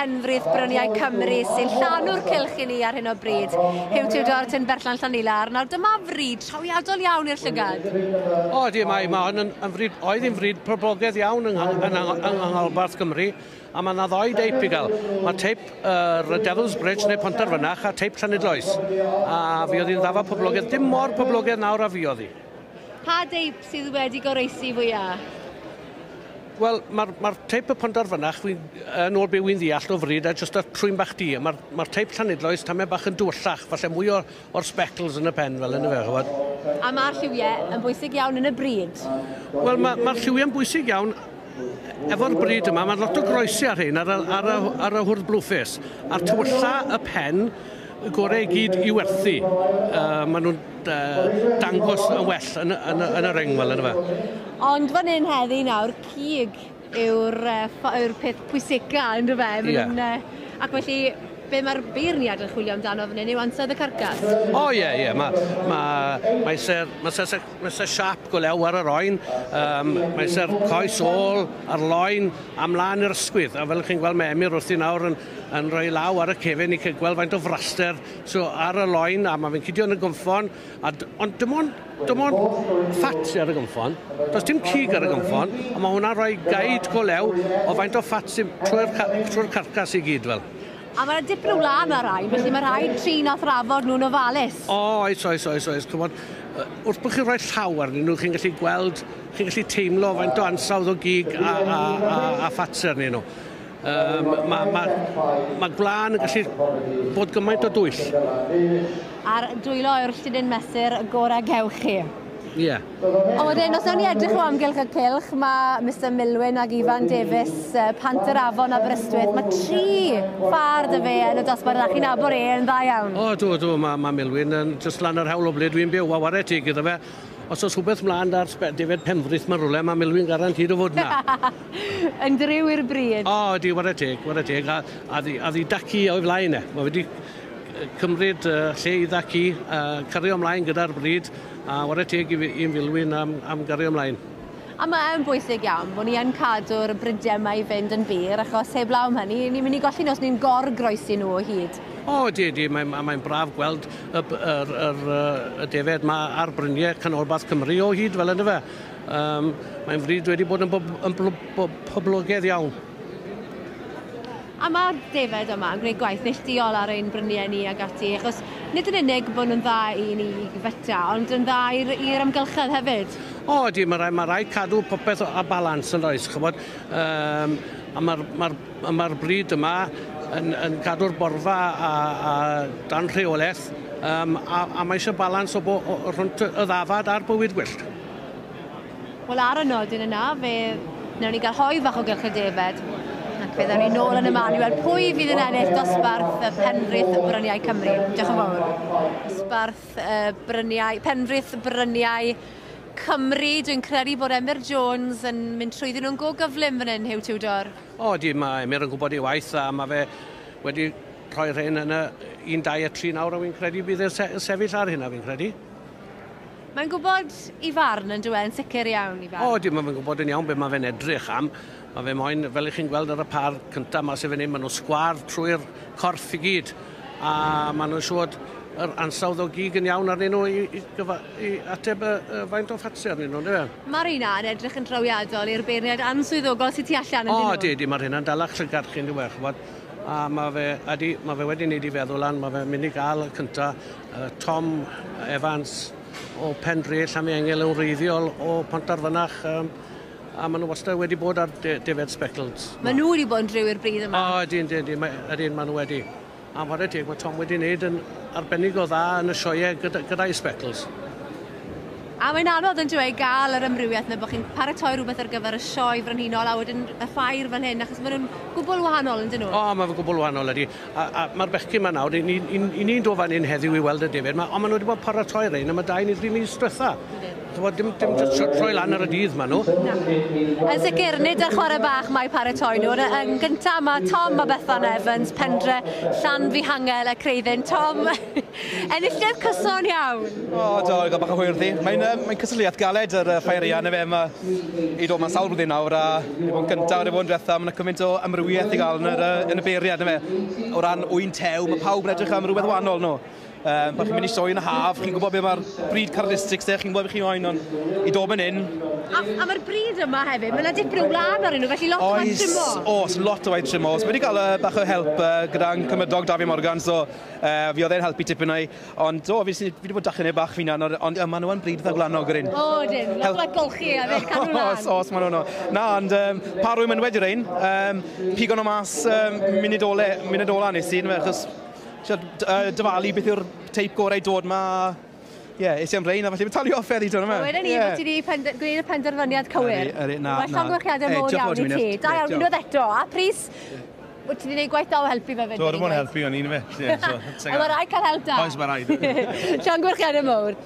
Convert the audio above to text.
Penfrith Bryniau Cymru sy'n llanw'r cylch i ni ar hyn o bryd. Huw Tudor, Tyn Berllan Llanilar. Nawr dyma fryd trawiadol iawn i'r llygad. O, ydy, mae, mae hon yn, yn fryd, oedd yn fryd poblogaidd iawn yng, yng, yng, yng Nghanolbarth Cymru, a mae yna ddoi deip i gael. Mae teip yr uh, Devil's Bridge neu Pontarfynach a teip Llanidloes. A fi oedd hi'n ddafad poblogaidd, dim mor poblogaidd nawr a fi oedd hi. Pa deip sydd wedi goroesi fwyaf? Wel, mae'r ma teip y Pontarfynach, fi'n, yn ôl be wy'n ddeall o fryd, a jyst y trwyn bach di. Mae'r ma teip Llanidloes tamed bach yn dywyllach, falle mwy o'r, or speckles yn y pen fel yna fe, ch'mod. A mae'r lliwiau yn bwysig iawn yn y bryd. Wel, mae'r ma lliwiau'n bwysig iawn efo'r bryd yma, mae lot o groesi ar hyn, ar y, ar y, ar y hwrdd blueface. A'r tywylla y pen, y gorau i gyd i werthu. Maen nhw'n dangos yn well yn, yn, yn y ring fel yna fe. Ond fan hyn heddi nawr, cig yw'r yw peth pwysica, ynddo fe? Yeah. Ac felly, be mae'r beirniad yn chwilio amdano fan hyn yw ansawdd y carcas. O ie, ie. Mae ma, ma eisiau ma ma eisiau siap go lew ar yr oen, mae eisiau'r coes ôl a'r loen a mlaen i'r ysgwydd. A fel chi'n gweld mae Emyr wrthi nawr yn, yn rhoi law ar y cefn i cael gweld faint o fraster so ar y loen a mae fe'n cydio yn y gynffon. A, ond dim ond, dim ond ffat sy ar y gynffon. Does dim cig ar y gynffon, ond mae hwnna'n rhoi gaid go lew o faint o ffat sy'n trwy'r trwy carcas i gyd fel. A mae'n dipyn o wlân ar rhain, felly mae rhaid trin a thrafod nhw'n ofalus. O, oes, oes, oes, oes. Chymod, wrth bod chi'n rhoi llaw arnyn nhw, chi'n gallu gweld, chi'n gallu teimlo faint o ansawdd o gig a, a, a, a ffat sy arnyn nhw. Um, mae ma, ma gwlân yn gallu bod gymaint o dwyll. A'r dwylo yw'r llinyn mesur gorau gewch chi. Ie. Yeah. Ond wedyn, os nawn ni edrych o amgylch y cylch, mae Mr Milwyn ag Ifan Davies, Pant yr Afon Aberystwyth, mae tri ffar dy fe yn y dosbarth a chi'n nabod e yn dda iawn. O, dw, dw, mae ma Milwyn yn just lan yr hewl o ble dwi'n byw, a ware teg iddo fe. Os oes rhywbeth mlaen da'r David Penfrith mae rhywle, mae Milwyn garantid o fod na. Yn driw i'r bryd. O, ydi, ware teg, ware teg. A, a, ddi, a ddi dacu o'i flaen e. Mae wedi cymryd lle i ddacu, cario ymlaen gyda'r bryd, a ware teg i, i'n Milwyn am, am gario ymlaen. A mae yn bwysig iawn bod ni yn cadw'r brydiau yma i fynd yn fyr, achos heblaw am hynny, ni'n mynd i golli nhw os ni'n gor-groesi nhw o hyd. O, ydy, ydy. Mae'n mae braf gweld y, yr, yr, y defed ma ar bryniau canolbarth Cymru o hyd fel yna fe. Mae'n fryd wedi bod yn, bob, yn poblogaidd iawn. A mae'r defed yma yn gwneud gwaith neilltuol ar ein bryniau ni ag ati, achos nid yn unig bod nhw'n dda i ni fyta, ond yn dda i'r amgylchedd hefyd. O, ydy, mae rhaid, ma rhaid cadw popeth a balans yn oes, chybod. A mae'r ma ma bryd yma yn, yn cadw'r borfa a, a dan rheolaeth, a, a mae eisiau balans o, bo, o, rhwng y ddafad a'r bywyd gwyllt. Wel, ar y nodyn yna, fe wnawn ni gael hoe fach o gylch y defed, ac fe ddawn ni nôl yn y man i weld pwy fydd yn ennill dosbarth y Penfrith Bryniau Cymru. Diolch yn fawr. Dosbarth Bryniau, Penfrith Bryniau Cymru. Dwi'n credu bod Emyr Jones yn mynd trwyddyn nhw'n go gyflym fan hyn, Huw Tudor. O, di, mae Emyr yn gwybod ei waith a mae fe wedi rhoi rhain yn y 1, 2 a 3 nawr a fi'n credu bydd e'n se sefyll ar hynna, fi'n credu. Mae'n gwybod i farn yn dyw e, yn sicr iawn i farn. O, di, mae fe'n gwybod yn iawn beth mae fe'n edrych am. Mae fe moyn, fel i chi'n gweld ar y par cyntaf ma sydd fan hyn, maen nhw'n sgwar trwy'r corff i gyd. A maen nhw'n siŵr yr ansawdd o gig yn iawn arnyn nhw i, i, gyfa, i ateb y, y faint o ffatsi arnyn nhw, yndyfe? Mae'r un yn edrych yn trawiadol i'r beirniaid answyddogol sydd tu allan yn O, di, di, mae'r hynna'n dalach llygad chi'n diwedd, ch'mod. A mae fe, ydi, mae fe wedi wneud i feddwl lan, mae fe'n mynd i gael y cynta, Tom Evans o Pendre, Llanfihangel yn wreiddiol o Pontarfynach, a maen nhw wastad wedi bod ar de Defed Speckles. Maen nhw wedi bod yn driw i'r bryd yma. O, ydyn, ydyn, ydyn, ydyn, maen nhw wedi. A whare teg, mae Tom wedi wneud yn arbennig o dda yn y sioeau gyda, gyda'i Speckles. A mae'n anodd yn dweud gael yr amrywiaeth yna bod chi'n paratoi rhywbeth ar gyfer y sioe frenhinol a wedyn y ffair fel hyn, achos maen nhw'n gwbl wahanol yn dyn nhw. O, mae fe'n gwbl wahanol ydy. A, a mae'r bechgyn yma nawr, i ni'n dod fan hyn heddiw i weld y defed, ma, ond maen nhw wedi bod paratoi rhain am y 2 neu 3 mis diwetha. Ch'mod, dim jyst troi lan ar y dydd ma' nhw. Na. Yn sicr, nid ar chwarae bach mae paratoi nhw. Yn gyntaf mae Tom a Bethan Evans, Pendre, Llanfihangel y Creuddyn. Tom, enillydd cyson iawn. O, do, gael bach o hwyr ddi. Mae'n cystadleuaeth galed yr ffair aeaf, na fe, mae i dod mewn sawl blwyddyn nawr a i fod yn gyntaf, i fod yn diwetha, mae'n cymaint o amrywiaeth i gael yn y beiriad, na fe. O ran ŵyn tew, mae pawb yn edrych am rhywbeth wahanol nhw. Pan chi'n mynd i sioe yn y haf, chi'n gwybod beth mae'r breed characteristics e, chi'n gwybod beth chi'n moyn, ond i dod fan hyn. A mae'r breed yma hefyd, mae'n dipyn o wlân arnyn nhw, felly lot o waith trimo. Oes, lot o waith trimo. So, wedi cael bach o help gyda'n cymydog Dafi Morgan, so fi oedd e'n helpu tipyn o'i. Ond o, fi wedi bod dachrau bach fi'n ond maen nhw yn breed dda gwlanog yr un. O, dyn, lot o waith golchi a fe, cadw lan. Oes, oes, maen nhw'n. Na, ond pa rwy'n mynd wedi rein, pigo nhw mas munud ola nes i, achos dyfalu beth yw'r teip gorau i dod ma. Ie, yeah, es i am rein, a falle talu off heddi, dwi'n meddwl. Wedyn ni, bod ti wedi gwneud y penderfyniad cywir. Ydy, na, na. Llongyfarchiadau mowr iawn i ti. Da iawn, unwaith eto. A Prys, wyt ti wedi gwneud gwaith da o helpu fe fyd? Do, dwi'n helpu o'n un fe. Ond mae rhaid cael help da. Oes, mae rhaid. Llongyfarchiadau mowr.